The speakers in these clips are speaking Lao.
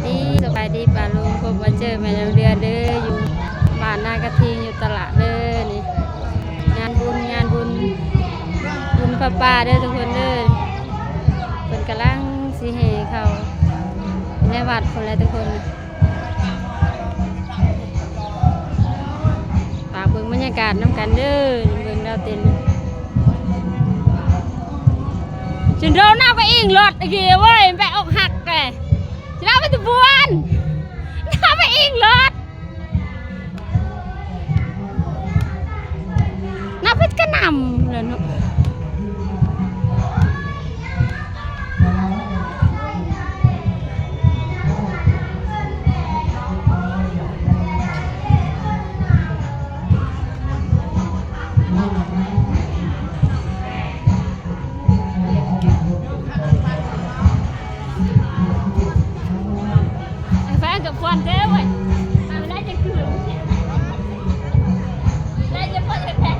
ດີ ສະບາຍດີປ້າລຸງ ພົບມາເຈີແມ່ນ້ອງເດືອນເດີ ຢູ່ບ້ານນາກະທິງ ຢູ່ຕະຫຼາດເດີນີ້. ງານບຸນ ງານບຸນ ບຸນຜ້າປ່າເດີທຸກຄົນເດີ. ເພິ່ນກຳລັງຊິແຫ່ເຂົ້າໃນວັດພຸ້ນແຫຼະທຸກຄົນ. ຝາກເບິ່ງບັນຍາກາດນຳກັນເດີ ເບິ່ງລາວເຕັ້ນ. ຈົນໂດນໜ້າໄປອີງລົດອີກເວີຍ ແບກອົກຫັກແຫຼະ ຈະເອົາໄປຕະບວນ ໜ້າໄປອີງລົດ ໜ້າໄປກະໜ່ຳແລ້ວເນາະ. ແຟນກັບຄວັນເດ້ເວີຍ ໄດ້ຈັກຄືນ ໄດ້ຈັກຄົນແທ້.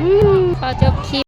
ອືມ ຂໍຈົບຄລິບ